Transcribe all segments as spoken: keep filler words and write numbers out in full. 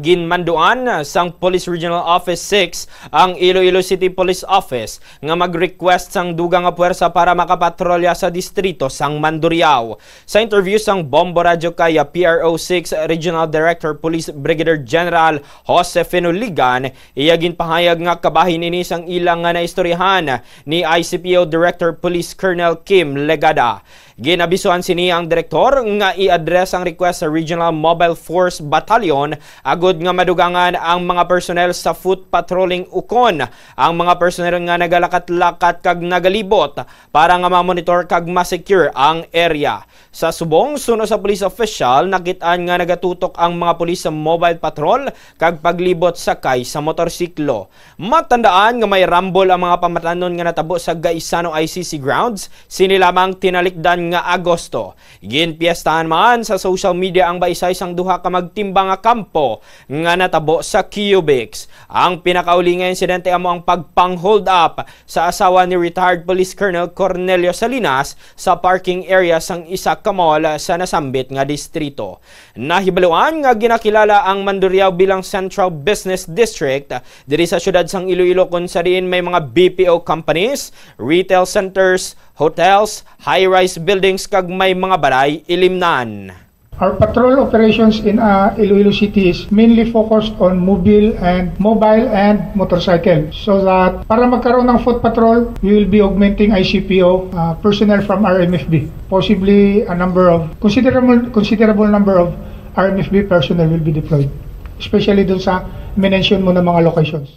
Ginmanduan sang Police Regional Office six ang Iloilo City Police Office nga mag-request sang dugang nga puwersa para makapatrolya sa distrito sang Mandurriao. Sa interview sang Bombo Radyo Kaya P R O six Regional Director Police Brigadier General Josefino Ligan, iya ginpahayag nga kabahin ini sang ila nga naistoryahan ni I C P O Director Police Colonel Kim Legada. Ginabisuhan sini ang direktor nga i-address ang request sa Regional Mobile Force Battalion agud nga madugangan ang mga personnel sa foot patrolling ukon ang mga personnel nga nagalakat-lakat kag nagalibot para nga ma-monitor kag ma-secure ang area. Sa subong, suno sa police official, nakit-an nga nagatutok ang mga pulis sa mobile patrol kag paglibot sakay sa motorsiklo. Matandaan nga may rambol ang mga pamatanon nga natabo sa Gaisano I C C grounds sini lamang tinalikdan nga Agosto. Ginpiestahan man sa social media ang baisay sang duha ka magtimbang nga kampo nga natabo sa Cubics. Ang pinakauli nga insidente amo ang pagpang-hold up sa asawa ni retired Police Colonel Cornelio Salinas sa parking area sang isa ka mall sa nasambit nga distrito. Nahibaluan nga ginakilala ang Mandurriao bilang Central Business District diri sa siyudad sang Iloilo, kung sa diin may mga B P O companies, retail centers, hotels, high-rise buildings, kag may mga balay ilimnan. Our patrol operations in uh, Iloilo City is mainly focused on mobile and mobile and motorcycle. So that para magkaroon ng foot patrol, we will be augmenting I C P O uh, personnel from R M F B. Possibly a number of considerable considerable number of R M F B personnel will be deployed, especially dun sa mention mo ng mga locations.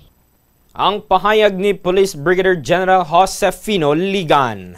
Ang pahayag ni Police Brigadier General Josefino Ligan.